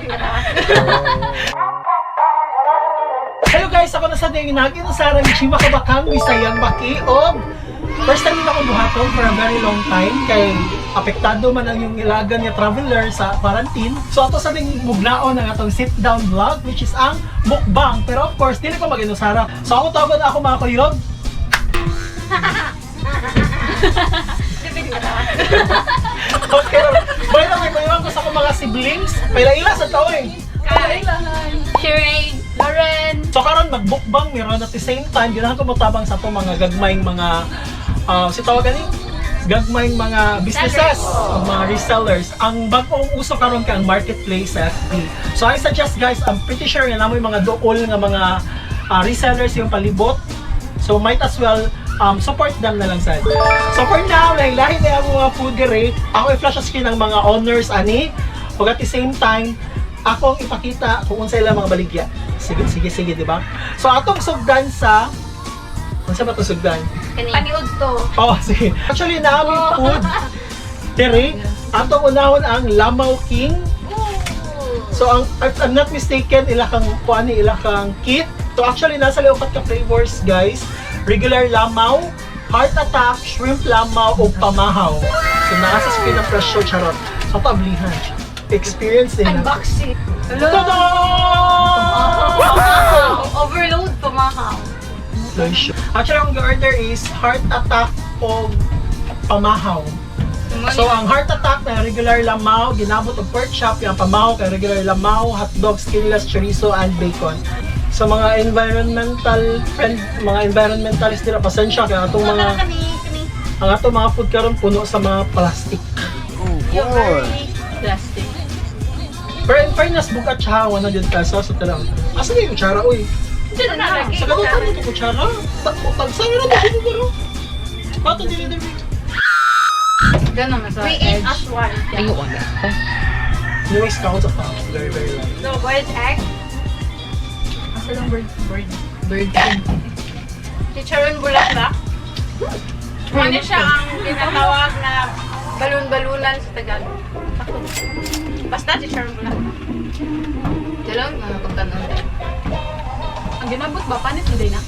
na. Hello guys, ako na sa ding nag-inusarang Chima Kabakang, Bisayang Baki, og first time din ako buhaton for a very long time kay apektado man ang yung ilagan nga traveler sa quarantine. So ato sa ding mugnaon ang atong sit down vlog, which is ang mukbang. Pero of course, dili ko mag-inusara. So ako tawagan na ako, mga kuyog. Okay, by the way, kuyawan ko sa akong mga siblings. Paila-ila sa tao eh. Kai. Shireen. Lauren. So karon magbukbang meron at the same time ganahan ko motabang sa atong mga gagmayng mga si tawag gani gagmayng mga businesses o mga resellers. Ang bag-ong uso karon kay ang marketplace sa FB. So I suggest guys, I'm pretty sure nga namoy mga duol nga mga resellers yung palibot. So might as well support them na lang sad. So for now, lahi-lahi na ang mga food dire. Ako i-flash sa screen ang mga owners ani. Ug at the same time, ako ang ipakita kung unsa ilang mga baligya. Sige, sige, sige, di ba? So atong sugdan sa, unsa ba to sugdan? Paniud to. Oh, sige. Actually, naami food. Dire, atong unahon ang Lamaw King. So ang, if I'm not mistaken, ila kang kuan ni ila kang kit. So actually nasa liupat ka flavors, guys. Regular lamaw, heart attack, shrimp lamaw o pamahaw. So naa sa screen ang presyo, charot. So tablihan. Experience din natin. Unboxing. Tada! Wow! Overload pamahaw. Nice. Actually, ang order is heart attack o pamahaw. So ang heart attack na regular lamaw, ginabot og pork chop, yung pamahaw kay regular lamaw, hotdog, skinless chorizo and bacon. Sa mga environmental friend, mga environmentalist nila, pasensya kay atong mga Kani, kani. ang atong mga food karon puno sa mga plastic. You're very plastic. Pero in fairness, bukat siya 100 pesos sa talang. Asa na yung kutsara oy? Diyan na lagi. Sa gadutan mo to kutsara. Tagsa na to siguro. Pato dili dili. Ganon na sa We eat as one. Anyways, count sa pa. Very, very light. So, boiled egg. Asa lang bird? Bird. Bird. Chicharon bulaklak. Ano siya ang tinatawag na balon-balunan sa Tagalog? Basta chicharon bulaklak. Dalawang mga pagkanon. Ang ginabot ba? Panit mo din na?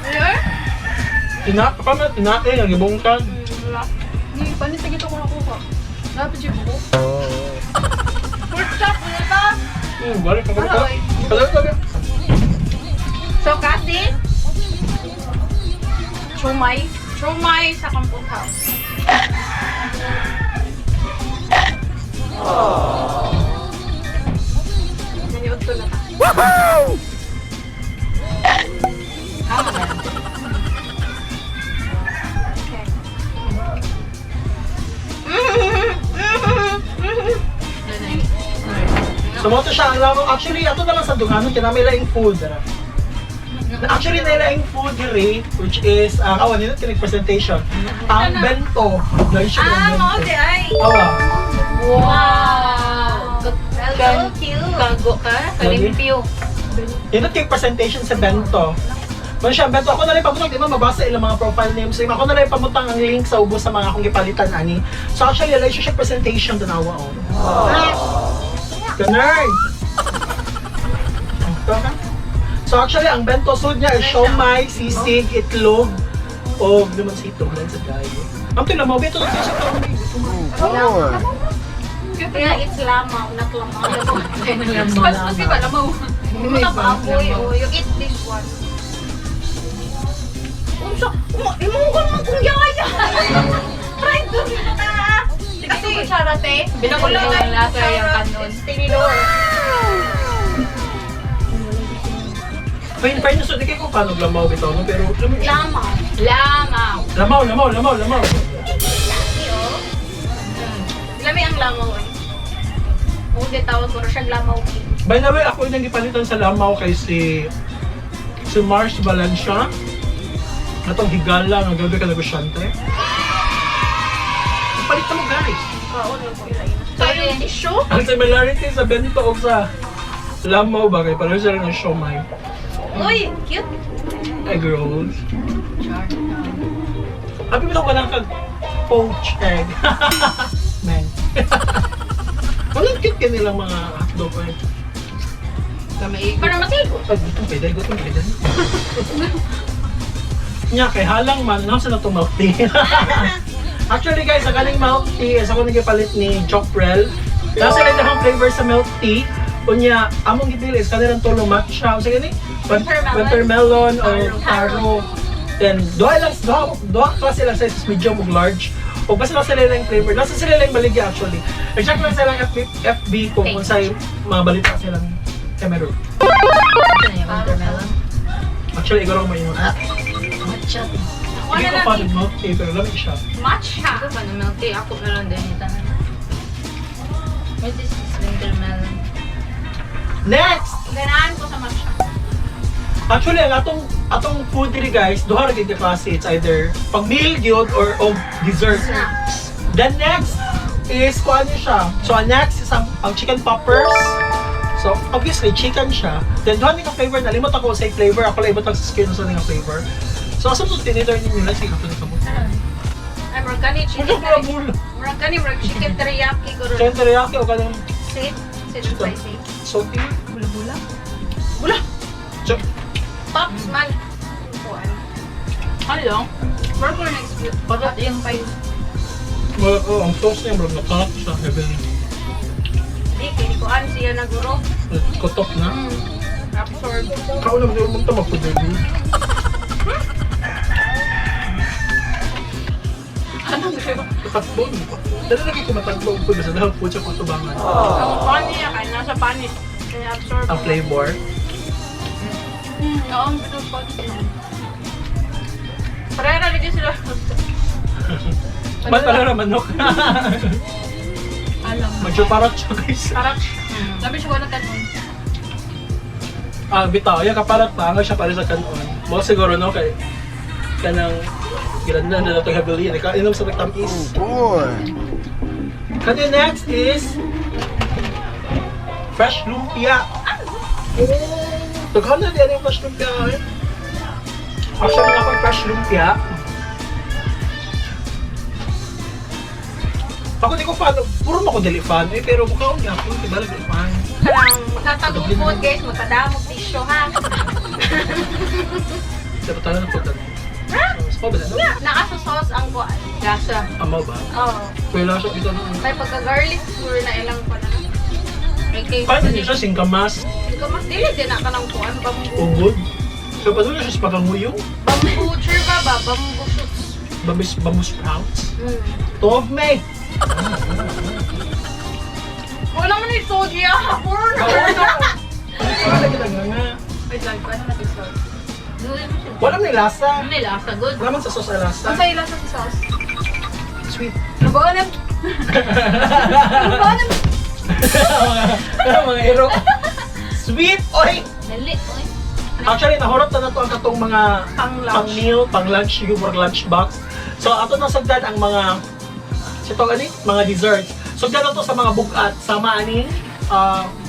Really? Tina, pa man tinate nga gibungkag. Hindi, panit na gito ko nakuha. Dapat siya buko. Pork chop, ano ba? Balik ka ka. Ay. Kalaw ka. So, kasi, chumay. Chumay sa Kampong House. Naniod ko na ta. Tama na. Okay. So mo to siya ang lamang, actually ato na lang sa duganon kay nami laing food. Dara. Actually na laing food diri, which is awan nindot kinig presentation. Ang bento. Dahil siya Ah, ang mao bento. di ay. Awa. Wow! That's so cute. Kago ka? Kalimpyo. Nindot kay presentation sa bento. Mo siya bento, ako na lang pamutang, di ba mabasa ilang mga profile names. So, ako na lang pamutang ang link sa ubos sa mga akong gipalitan ani. So actually lain siya presentation, tanawa oh. Ganun. Ito ka. So actually, ang bento sud niya is siomai, sisig, itlog, o naman sa itlog lang sa gayo. Ang tinamaw, bento lang siya sa tao. Kaya it's lamaw, not lamaw. Mas mas iba lamaw. Mga baboy, oh, you eat this one. Unsa, imo ko naman kung yaya. Try to ta. Kasi kutsara te. Binagulo Wala ang lasa yung kanon. Tinidor. Fine, fine, so di kayo kung paano lamaw bitaw, no? Pero Lamaw. Lamaw. lamaw, lamaw, lamaw, lamaw. Lami, oh. Lami ang lamaw eh. Oo, di tawag ko na siyang lamaw king. By the way, ako yung gipalitan sa lamaw kay si Mars Valencia. Atong higala nga gabi ka negosyante. Palit na mo guys. Kaon lang ko ilain. So, yung tissue? Ang similarity sa bento o sa lamaw ba kay pareho sila ng siomai. Uy, cute. Egg rolls. Char. Happy mo ka lang kag poached egg. Man. Walang cute ka nilang mga Hotdog ay. Kamay. Para masigo. Ay, gutom kay dahil, gutom kay dahil. Nya, kay halang man, nasa na itong milk tea. Actually guys, ang kaning milk tea is ako nagipalit ni Joprel. Nasa lang ang flavor sa milk tea. Unya, among gipili is kanilang tulo matcha. Sa gani? Winter melon. Winter melon o Taro. taro. Then, duha lang, duha klase lang sizes, medium ug large. O basta lang sila lang flavor. Nasa sila lang baligya actually. I-check lang silang FB kung Page. unsay mga balita silang Cameroon. Ito na yung watermelon. Actually, igoro ko maingon. Matcha. Ako Hindi na ko lang fan ng milk tea, pero lamig siya. matcha. Ako pa ng milk tea. Ako na lang din ito. What is this winter melon? Next! Ganahan ko sa matcha. Actually, ang atong food diri guys, duha ra gyud ka klase. It's either pag meal gyud or og dessert. Snacks. The next is kuan niyo siya. So ang next is ang chicken poppers. So obviously chicken siya. Then duha ni ka flavor, nalimot ako sa flavor. Ako lang ibutang sa skin sa nga flavor. So asa to tinidor ninyo lang sige kato ni kamo. Ay, murag kani Murag chicken. murag murag. Murag kani, murag chicken teriyaki. Guro. Chicken teriyaki o kanang Sweet. Sweet and spicy. salty. Bula-bula. Bula. Pops man. Kuan. Ano? Murag ko next week. Patat yung five. Well, oh, ang sauce niya murag nakalat siya heavily. Di, kini kuan siya na guro. Kotok na. Absorb. Kauna mo yung magtamag po, baby. Anong gano'n? Tatagbo. Dali lagi ko matagbo po basta dahil po siya kutubangan. Ang kuan niya kay nasa panis. Kaya absorb. Ang flavor. Oo, ang pinupot. Pareha na lagi sila. Ba't pala na manok? Alam. Medyo parang siya guys. Parang Sabi siya ko na kanon. Ah, bitaw. Yan kaparat pa. Ang siya para sa kanon. Mo siguro no kay kanang gilandan na nato heavily. Ikaw inom sa nagtamis. Boy. Kani next is fresh lumpia. Oh, daghan na din yung fresh lumpia. Eh. Actually, ako yung fresh lumpia. Ako di ko fan. Puro mo ko dili fan. Eh, pero mukha ko niya ako. Di ba dili fan? Kanang magkatagupod guys, magkadamog tissue ha. Dapat tayo na pagtan. So, ba na? Nasa sauce ang kuan. Gasa. Amaw ba? Oo. Kaya siya ito na. May pagka-garlic siguro na ilang pa na. Okay. Paano niya siya? Singkamas? Hindi ka mas dili din na kanang kuan bamboo. Ugod? So, paano siya sa paganguyong? Bamboo churba ba? Bamboo shoots. Bamboo, bamboo sprouts? Mm. May! Wala man yung sodia. Puro na. Wala lagi lang nga. Wait lang, paano natin sauce? Wala may lasa. Ano may lasa? Good. Wala man sa sauce na lasa. Ang sa'yo lasa sa sauce. Sweet. Nabaon na. Nabaon na. Mga hero. Sweet! Oy! Dali. Oy. Actually, nahurot na nato ang katong mga Pang-lunch. pang meal, pang lunch, yung mga lunch box. So, ato na sagdan ang mga sito ani, mga desserts. Sugdan na to sa mga bugat sama aning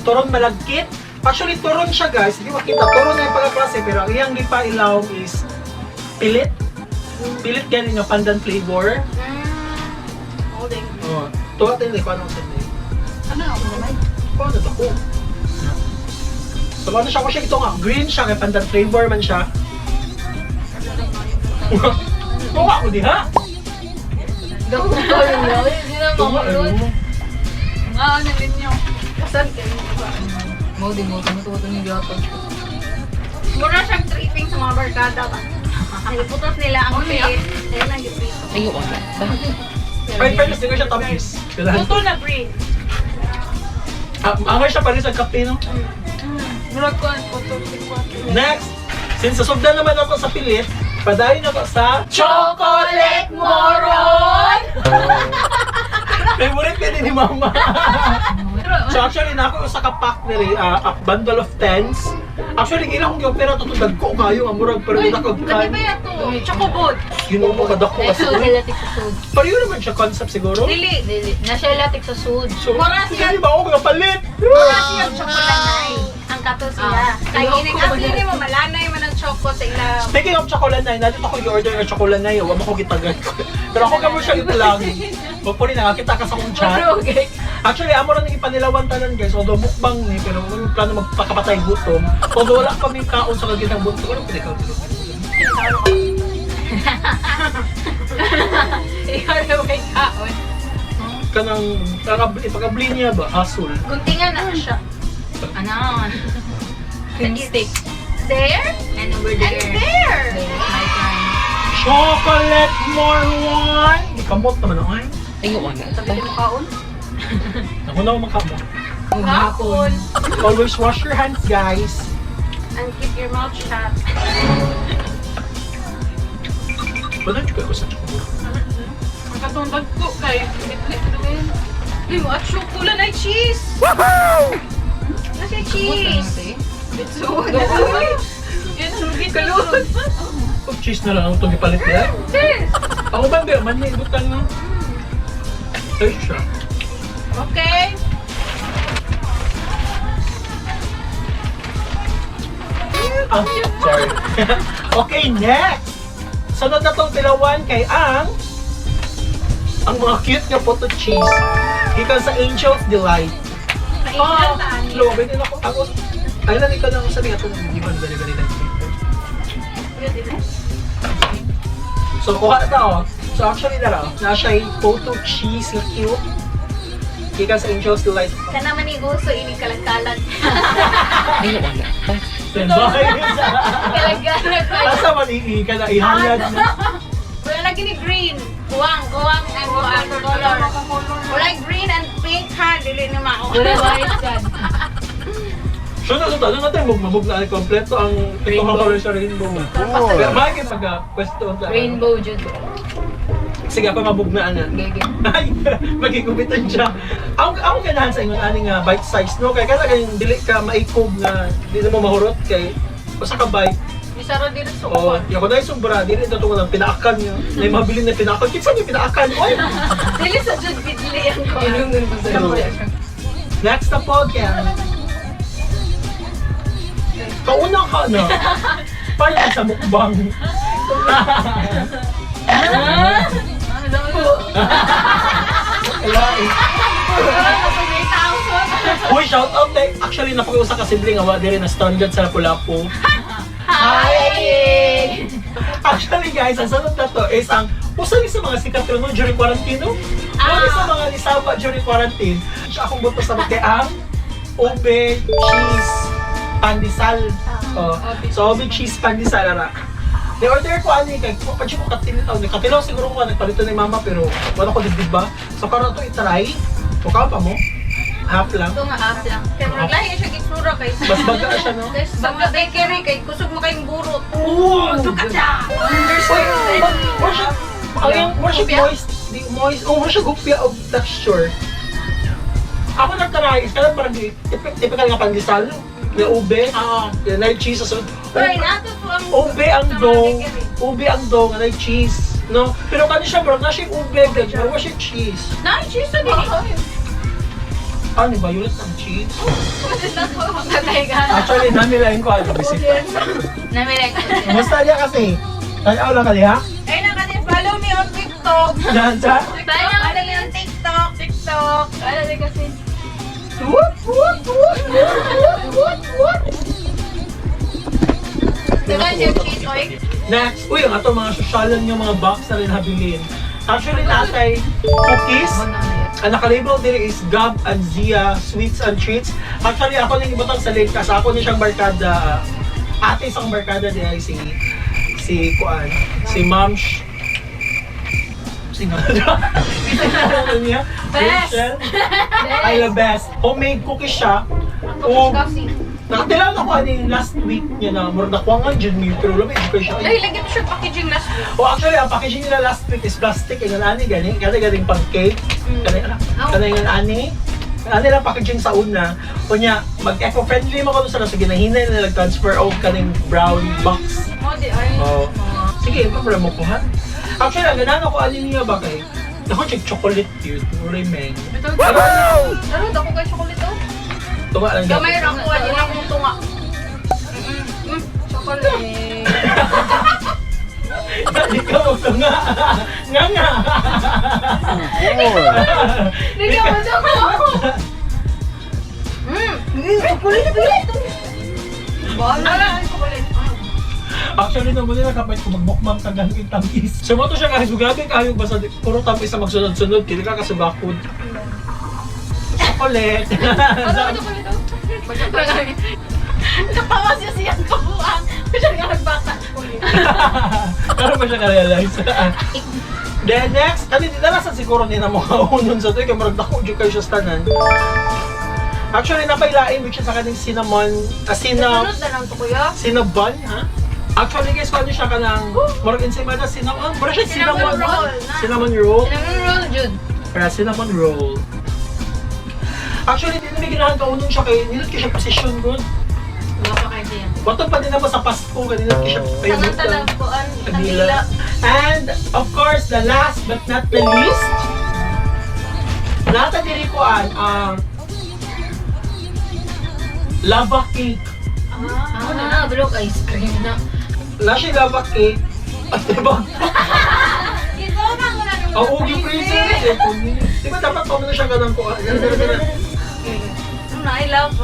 turon malagkit. Actually, turon siya guys, hindi makita. Turon na yung pagkaklase, pero ang iyang gipailaw is pilit. Pilit ganin nga pandan flavor. Holding. Oh, tuwa tayo ko anong send. Ano ako naman? Paano na ko? So, ano siya ko siya ito nga, green siya, kay pandan flavor man siya. Tuwa ko diha. Gawin ko. Hindi na Tuwa makulot. eh. Nga, ano ninyo? Kasan kayo? Mo, di mo. Tumutuwa ito ni Giotto. Mura siyang tripping sa mga barkada ba? Niliputos nila ang Oh, yeah. pilit. Ayun ang giprito. Ay, wala. Ay, fairness, di ko siya tamis. Kailangan. Tuto na green. Ah, angay siya pa rin sa kape, no? Murag ko ang puto. Next, since sasugdan naman ako sa pilit, padayon ako sa Chocolate moron! Favorite din ni Mama. So actually, na ako sa kapak nila, a bundle of tens. Actually, gila akong pero tutong ko kayo, ang murag, pero hindi ako Pwede ba yan to? Chocobot. Ginoo ko kadako kasi. Sud, latik sa sud. Pareho naman siya concept siguro. Dili. Dili. Nasa latik sa sud. So, Mura siya. hindi ba ako kapalit? Mura siyang chocolanay. Ang kato siya. Ah. Kay ining asli nimo malanay man ang choco sa ila. Speaking of chocolate na, natin ako i-order ng chocolate na yun. Huwag mo ko gitagan. Pero ako kamo siya i-plug. Hopefully, nakakita ka sa akong chat. Okay. Actually, amo rin ipanilawan tanan, guys. Although mukbang ni, pero wala plano magpakapatay gutom. Although wala kami kaon sa kagitang bunto. Wala pinikaw. Ikaw na may kaon. Kanang, ipakabli niya ba? Hasul. Guntingan na siya. Ano? Cream stick. There? And over there. And there! There, my turn. Chocolate more one! Ikamot naman ako ay. Sabi mo kaon? Ako na makamot. Hapon. Always wash your hands, guys. And keep your mouth shut. Wala ko sa chocolate. Ang katong dagko kay bitlit doon. Uy, mo at chocolate na cheese! Woohoo! Nasa cheese! Bitso. Yan ang kalot. Oh, cheese na lang ang itong ipalit nila. Cheese! Ako ba, ba? Man, may ibutang na. Taste siya. Okay. Ah, sorry. Okay, next! Sunod na tong tilawan kay ang mga cute nga photo cheese. Gikan sa Angel's Delight. Kaingan ta ani. Lo, din ako. Ako, ay lang ikaw lang sabi atong giban gani gani lang. So kuha ta oh. So actually na raw, na siya photo cheese nga cute. Gikan sa Angel's Delight. Kana man ni gusto ini kalagkalag. Standby. Kalagkalag. Asa man ka na ihayag na. Wala lagi ni green. Kuwang, kuwang ang kuwang color. Wala green and pink ha, dili ni mao. Wala white sad. So na sa tanan natin mugmamug na kompleto ang Rainbow. itong color sa rainbow. Pero bakit pag pwesto sa Rainbow jud. Sige ako mabugnaan na. Gege. Ay, magigupitan siya. Ang ganahan sa ingon ani nga bite size no kay kada kay dili ka maikog nga dili mo mahurot kay usa ka bite. Misaro dito sa Oh, upat. di ako dai sobra dili na to lang pinaakan niya. Nay mabilin na pinaakan. Kinsa ni pinaakan oy? Dili sa jud bidli ang kuwang. Inungan ko sa Next na po kaya. Kauna ka na. Parang sa mukbang. Wala eh. Uy, shout out eh. Actually, napakiusa ka sibling awa diri na standard sa Lapu-Lapu. Hi! Actually guys, ang sunod na to is ang usa ni sa mga sikat no during quarantine no? Ah. Sa mga nisaba during quarantine. Siya akong buto sa kay ang ube cheese pandesal. Oh. So ube cheese pandesal ara. Ni-order ko ani kay ko pa ko katilaw, ni katilaw siguro ko nagpalito ni mama pero wala ko dibdib ba. So karon to i-try. O pa mo? Half lang. Ito nga half lang. Kaya murag lahi siya gitsura kay Mas baga siya no. Kay sa mga bakery kay kusog mo kayong burot. Oo! Tukada. Uy, more siya, ang yung, more siya moist, di moist, oh, more siya gupya of texture. Ako nagtry, is kanang parang typical nga pandesal, na ube, Oo. na cheese, so, Pero nato to ang ube ang sa mga dough, bakery. ube ang dough, nga cheese, no? Pero kano siya, bro, na siya ube, ganyan, wala siya cheese. Na cheese sa dili. Ano ba, violet ang cheese? Tatay ka. Actually, nami lang ko, ano, bisita. Nami like. Kumusta niya kasi? Tanaw lang ka diha? Ay na kasi follow me on TikTok. Dansa? Follow me on TikTok. TikTok. Wala din kasi. Whoop, whoop, whoop, whoop, whoop, whoop, whoop. Dagan siya cheese oy. Next, uy, ang ato mga sosyalan yung mga box na rin habilin. Actually, natay cookies. Ang nakalabel diri is Gab and Zia Sweets and Treats. Actually, ako nang ibutang sa link kasi ako ni siyang barkada, ate isang barkada di ay si si Kuan, si Ma'am Sh- Sino? Sino niya? Best! Rachel? I love best. Homemade cookies siya. O, Kasi. nakatilaw na ko ano yung last week niya na murag nakuha nga dyan niyo pero lamig ko siya. Ay, lagi to siya packaging last week. Oh, actually, ang packaging nila last week is plastic. Ingan ani, gani. Gani, ganing pang cake. Gani, ano? Gani, ingan ani. Ani lang packaging sa una. Kunya, mag-eco-friendly mo ko sa so ginahinay na nag-transfer og kaning brown box. Mo di ay. Oh. Sige, pa mo kuha. Actually, ang ganahan ako ani niya ba kay Ako check chocolate yun. Ulay men. Ito. Laro dako kay chocolate oh. Tunga lang Gamay ra ko ani na akong tunga. Chocolate. Dali ka mo nga. Nga nga. Bigyan mo siya ko. Chocolate, chocolate! Bahala! Chocolate. Actually, naman nila kapag kung magmukbang ka galing tamis. So, mo to siya guys, grabe kayo basta puro tamis na magsunod-sunod, kini ka kasubakod. Chocolate. Ano chocolate? Natawa siya siyang kabuang. Siya nga nagbata. Karon pa siya ka-realize. Then next, kani dinala sa siguro ni na mga unon sa to kay murag dako jud kayo siya sa tanan. Actually, napailain mo siya sa kaning cinnamon, Sunod na lang to, kuya. cinnabon, ha? Actually guys, kung ano siya kanang murag ensaymada, cinnamon, murag siya Cinnamon cinnamon, roll na. Cinnamon roll. Cinnamon roll, Jude. Kaya cinnamon roll. Actually, di namin ginahan kaunon siya kay nindot kay siya position good. Wala pa kayo siya. Wato pa din na sa Pasko kanina kay siya Tangan-tanang ko ang Manila. kanila. And of course, the last but not the least, nasa diri ko ang lava cake. Ah, bulok ice cream na. Na siya lava cake. At diba? Ikaw na wala naman. Ang ugi freezer. Di ba dapat pa siya ganang ko? Ganun, ganun, ganun. Ano, I love.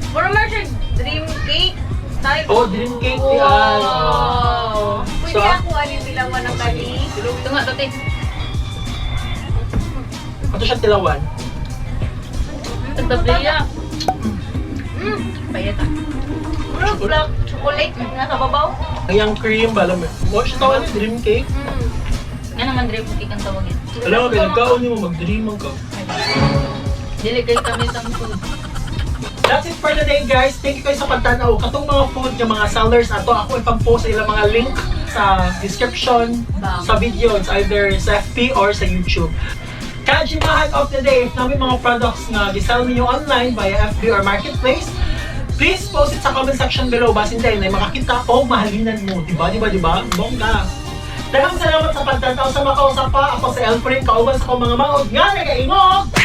Puro man siya dream cake. Type. Oh, dream cake yan. Wow. Pwede So, ako alin dilawan ng kani. Ito nga, tate. Ito siya tilawan. Tagtabliya. Payat ah. Puro black chocolate na sa babaw. Ang yung cream, ba alam mo? Mo siya tawag ni dream cake. Nga naman dream cake ang tawagin. Alam mo, kaya nagkaon mo, mag-dream ka. Dili kayo kami sa food. That's it for today, guys. Thank you kayo sa pagtanaw. Katong mga food ng mga sellers ato, ako ipag-post sa ilang mga link sa description Bam. sa video. It's either sa FB or sa YouTube. Kajimahan of the day, if namin mga products nga gisell ninyo online via FB or Marketplace, please post it sa comment section below. Basin tayo na makakita o mahalinan mo. Diba, diba, diba? Bongga! Daghang salamat sa pagtanaw sa makausap pa. Ako si Elfrin, kauban sa akong mga maog nga nagaingog!